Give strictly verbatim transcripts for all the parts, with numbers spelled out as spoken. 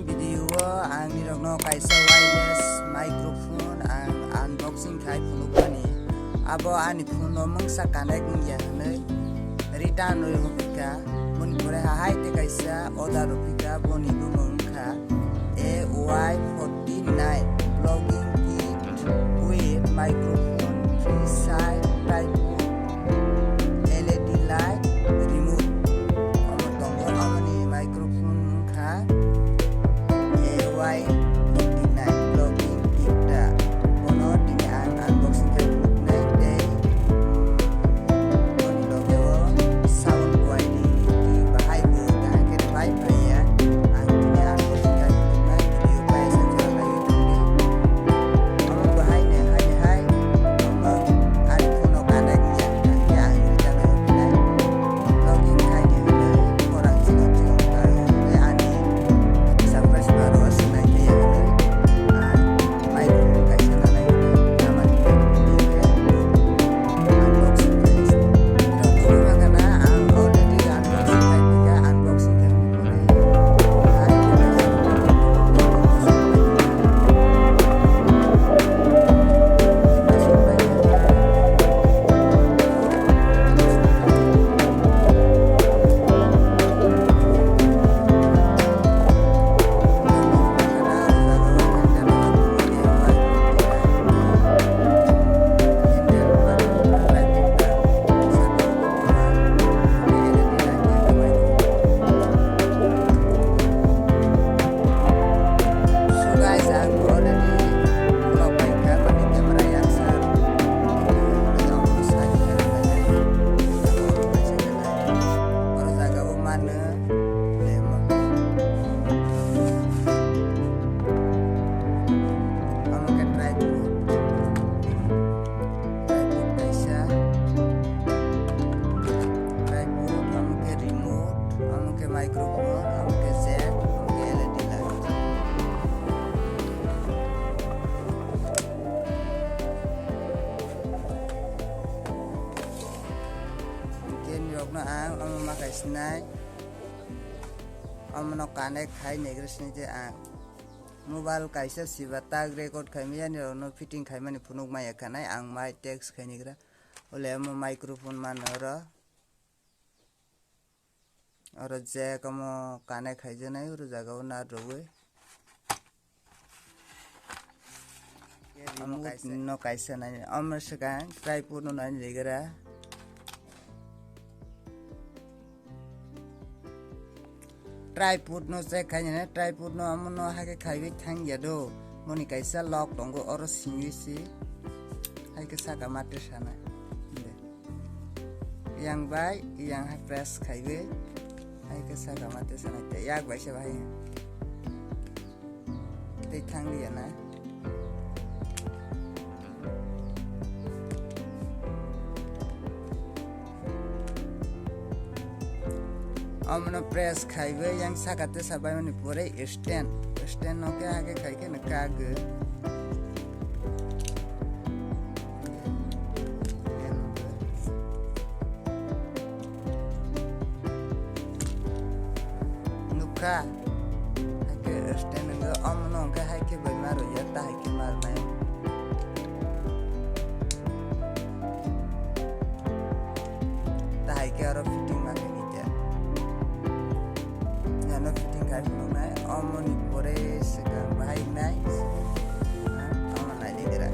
Video o ang nirokno kaisa wireless microphone ang unboxing khai phunukmani. Abo ani phone o mungsa connect wngya hwnwi return rwi hophikha. Boni pore hahai tei kaisa order rwphikha, boni bumung wngkha A Y forty nine vlogging kit with microphone, three side tripod, L E D light, remote. Omo tongo, omoni microphone wngkha A Y forty nine vlogging kit ta. Bono tini ang unboxing khe phunuknai tei boni loge o sound quality bahai bo kaham khe phai phaiya. Ang tini unboxing khe phunuknai video bai sa jora lai tongdi. Omo bahai ne hai hai omo ani phone o connect ya khe ang return rwi hophilai. Vlogging khai ni hwnwi khorang chikon chikon kha hwnwi ani subscriber o swnai khe ya hwnwi ang microphone kaisa nanai hwnwi tamani khe unboxing khai ni se. Nokni bagana ang already unboxing khai phikha, unboxing khai phikha. So guys, ang already vlog bai kha, mani camera yaksa. Oro jaga o mano lemo. Omo khe tripod. Tripod kaisa, tripod, omo khe remote, omo khe microphone, omo khe jack, omo khe L E D light. Khe nirokno ang omo ma kaisinai, omono connect khai negra sini je ang. Mobile kaisa siba tak record khaimaya nirokno fitting khaimani phunuk maya khanai ang mai text khainigra. Ole omo microphone mano oro. Oro jack omo connect khaijaknai oro jaga o nat rwui. Omo remote kaisa. No kaisa nai omo swkang tripod no nai ligra. Tripod no check khainani, tripod no omo no haikhe khaiwi thangya do. Moni kaisa lock tongo, oro singwi si haikhe saka mate sana. Yang bai yang hai press khaiwi haikhe saka mate sana, yak bai se bahai. Tei thang liya na. Omono press khaiwi yang saka tesa baimani pore stand, stand no khe hake khai khe no kagwi. Nukha, haikhe stand wngkha, omono hwnkhe haikhe bai ma rwya, ta haikhe ma rwnai. Ta haikhe oro fitting ma khe khe. Ano fitting khai phunuknai, omoni pore swkang bahai wngnai. Omo nai ligra.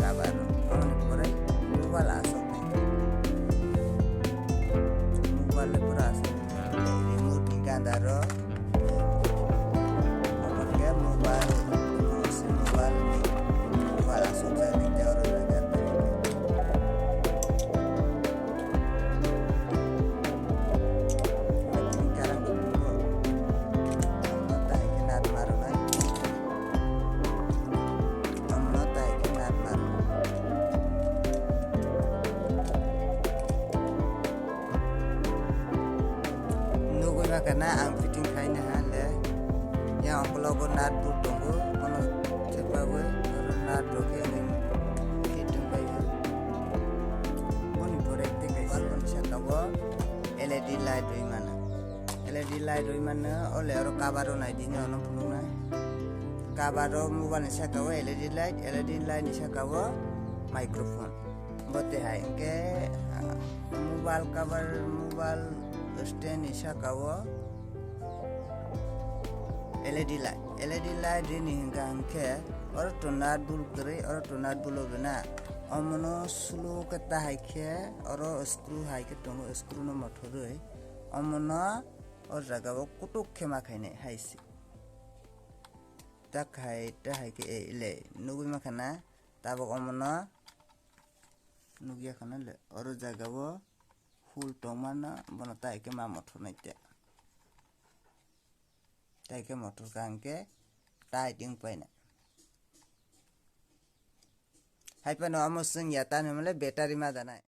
Sabar, omoni pore mobile aswk. Mobile le pura aswk. Remote ni ganda ro. Omo khe mobile, mobile, mobile aswk jak ni tei oro jaga. Nugwi ma kana ang fitting khaina ha le. Yang okologo nut bo tongo, bono chepawi oro nut rok khe fitting bai. Boni pore tei kaisa boni saka o L E D light rwi mano. L L E D light rwi mano, ole oro cover o nai dini ono phunuknai. Cover o mobile ni saka o L E D light, L E D light ni saka o microphone. Bo te hai hwnkhe, ah, mobile cover, mobile stand ni saka o L E D light, L E D light rini hwnkha hwnkhe oro to nut bolt kwrwi, oro to nut bolt o bwna. Omono slow khe ta hai khe oro screw hai khe tongo, screw no mothorwi omono o jaga o kutuk khe ma khainai hai se. Ta khai, ta hai khe e le nugwi ma khana, tabok omono nugya khana le oro jaga o hole tongmano bono tai khe ma mothornai te. Tai khe mothor kha hwnkhe tai ting paina. Hai phano omo swngya tani hwnle battery ma danai.